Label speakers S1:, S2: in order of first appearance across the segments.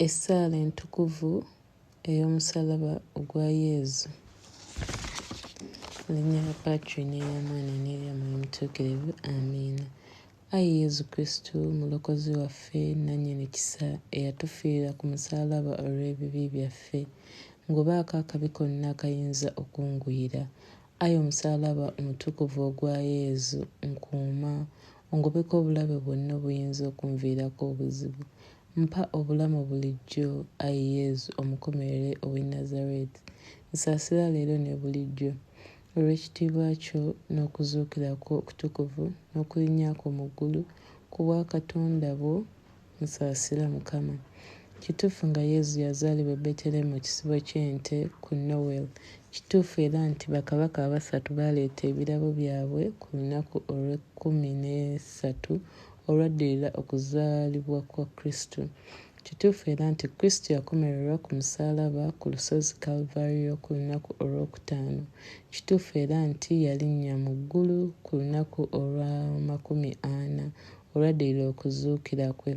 S1: Essaala entukuvu ey'omusalaba ogwa Yezu. Mu linnya lya Patri n'erya Mwana n'erya Mwoyo Mutuukirivu. Amiina. Ayi Yezu Kristu, Mulokozi waffe, Nnannyini kisa, eyatufiirira ku musaalaba olw'ebibi byaffe, ngobaako akabi konna akayinza okungwira. Ayi omusaalaba omutukuvu ogwa Yezu, nkuuma, ongobeko obulabe bwonna obuyinza okunviirako obuzibu. Mpa obulamu bulijjo, ayi Yezu omukomerere ow'e Nazareti. Nsaasira leero ne bulijjo. Olw'ekitiibwa kyo n'okuzuukira kwo okutukuvu n'okulinnya kwo mu ggulu, ku bwa Katonda bwo, nsaasira Mukama. Kituufu nga Yezu yazaalibwa e Betelehemu mu kisibo ky'ente ku Noel. Kituufu era nti bakabaka abasatu baaleeta ebirabo byabwe ku lunaku olw'ekkumineesatu olwaddirira okuzaalibwa kwa Kristo. Kituufu era nti Kristo yakomererwa ku musaalaba ku lusozi Kalvario ku lunaku olwokutaano. Kituufu era nti yalinnya mu ggulu ku lunaku olw'amakumi ana olwaddirira okuzuukira kwe.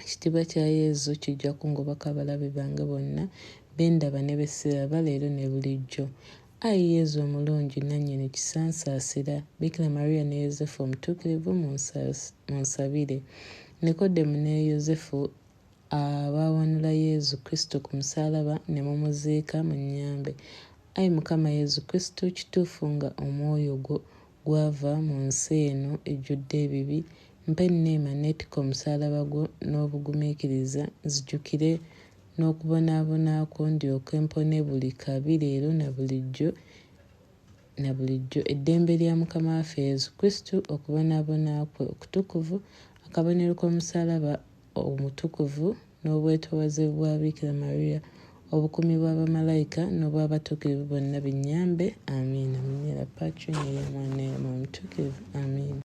S1: Ekitiibwa kya Yezu kijja kungobako abalabe bange bonna, be ndaba ne be siraba, leero ne bulijjo. Ayi Yezu omulungi nnannyini kisa, nsaasira. Bikira Maria ne Yozefu Omutuukirivu, munsabire. Nikodemu ne Yozefu abaawanula Yezu Kristo ku musaalaba ne mumuziika, munnyambe. Ayi Mukama Yezu Kristo, kituufu nga omwoyo gwo gwava mu nsi eno ejjudde ebibi, mpa enneema neetikke omusaalaba gwo n'obugumiikiriza, nzijukire n'okubonaabona kwo ndyoke mpone buli kabi leero na bulijjo na bulijjo. Eddembe lya Mukama waffe Yezu Kristu, okubonaabona kwe okutukuvu, akabonero k'omusaalaba omutukuvu n'obwetoowaze bwa Bikira Maria, obukuumi bwa bamalayika n'obw'abatuukirivu bonna binnyambe. Amiina. Mu linnya lya Patri n'erya Mwana n'erya Mwoyo Mutuukirivu. Amiina.